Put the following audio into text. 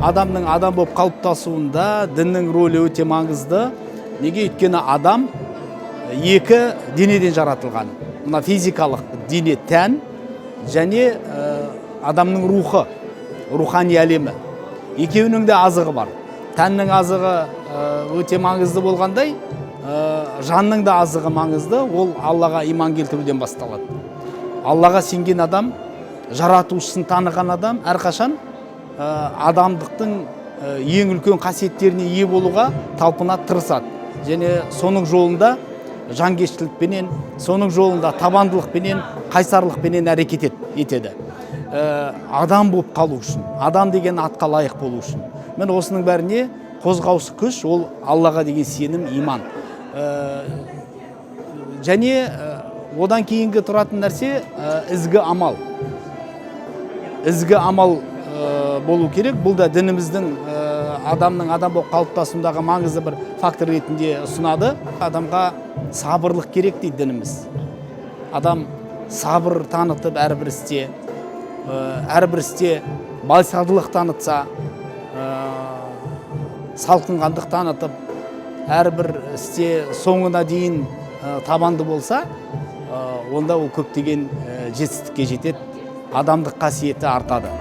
Адамның адам болып қалыптасуында діннің рөлі өте маңызды. Неге? Өйткені адам екі денеден жаратылған: мына физикалық дене, тән және адамның рухы, рухани әлемі. Екеуінің де азығы бар. Тәннің азығы өте маңызды болғандай, жанның да азығы маңызды. Ол Аллаға иман келтіруден басталады. Аллаға сенген адам, жаратушысын таныған адам әрқашан адамдықтың ең үлкен қасиеттеріне ие болуға талпынады, тырысады және соның жолында жанкештілікпенен, соның жолында табандылықпенен, қайсарлықпенен әрекет етеді. Адам болып қалу үшін, адам деген атқа лайық болу үшін, міне, осының бәріне қозғаушы күш ол Аллаға деген сенім, иман. Және одан кейінгі тұратын нәрсе ізгі амал. Ізгі амал болу керек. Бұл да дініміздің адамның адам болып қалыптасуындағы маңызды бір фактор ретінде ұсынады. Адамға сабырлық керек дейді дініміз. Адам сабыр танытып, әрбір істе байсалдылық танытса, салқынқандық танытып, әрбір істе соңына дейін табанды болса, онда ол көптеген жетістікке жетеді, адамдық қасиеті артады.